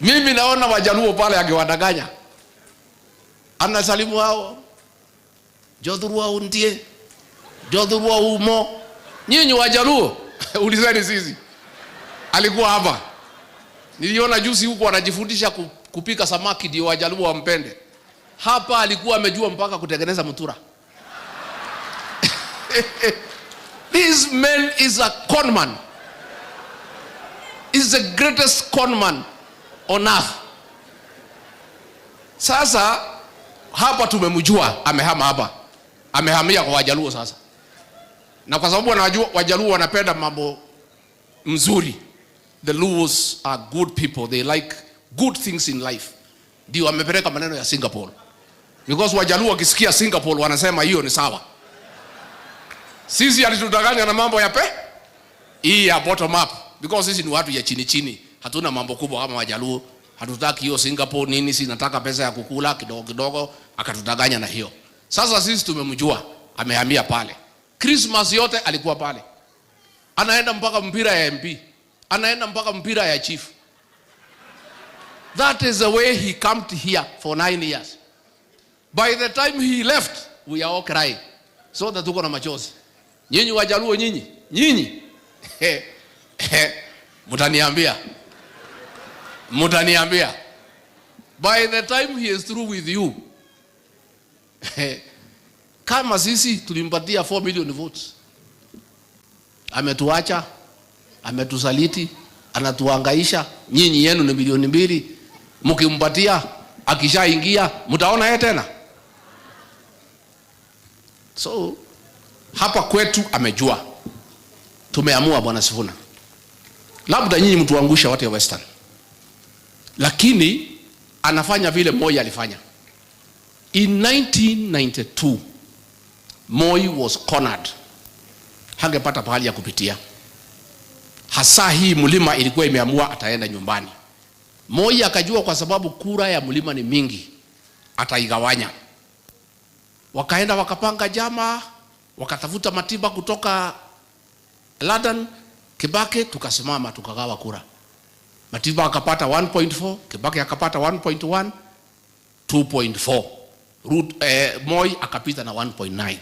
Mimi naona Wajaluo pale akiwadanganya, anasalimu hao jothurwa untie jothurwa umo. Nyinyi Wajaluo ulizeni sisi, alikuwa hapa. Niliona juzi huko anajifundisha kupika samaki ndio Wajaluo wampende. Hapa alikuwa amejua mpaka kutengeneza mutura. This man is a conman. Is the greatest conman on earth. Sasa hapa tumemjua amehama hapa. Amehamia kwa Wajaluo sasa. Na kwa sababu wanajua Wajaluo wanapenda mambo mzuri. The Luos are good people. They like good things in life. Ndio amepeleka maneno ya Singapore. Because Wajaluo wakisikia Singapore wanasema hiyo ni sawa. Sisi alitudanganya na mambo ya hii ya bottom up, because sisi ni watu ya chini chini, hatuna mambo kubwa kama Wajaluo. Hatutaki hiyo Singapore nini, si nataka pesa ya kukula kidogo kidogo, akatudanganya na hiyo. Sasa sisi tumemjua, amehamia pale. Christmas yote alikuwa pale. Anaenda mpaka mpira ya MP, anaenda mpaka mpira ya chief. That is the way he came to here for 9 years. By the time he left, we are all crying. So that tuko na machozi. Nyinyi Wajaluo nyinyi, nyinyi. Mutaniambia. Mutaniambia. By the time he is through with you. Kama sisi tulimpatia 4 million votes. Ametuacha, ametusaliti, anatuhangaisha. Nyinyi yenu ni milioni 2. Mkimpatia akishaingia mtaona yeye tena. So hapa kwetu amejua. Tumeamua Bwana Sifuna. Labda nyinyi mtuangusha watu ya Western. Lakini anafanya vile Moi alifanya. In 1992 Moi was cornered. Hangepata pahali ya kupitia. Hasa hii mlima ilikuwa imeamua ataenda nyumbani. Moi akajua kwa sababu kura ya mlima ni mingi, ataigawanya. Wakaenda wakapanga jama, wakatafuta Matiba kutoka London, Kibaki tukasimama tukagawa kura. Matiba akapata 1.4, Kibaki akapata 1.1, 2.4. Moi akapita na 1.9.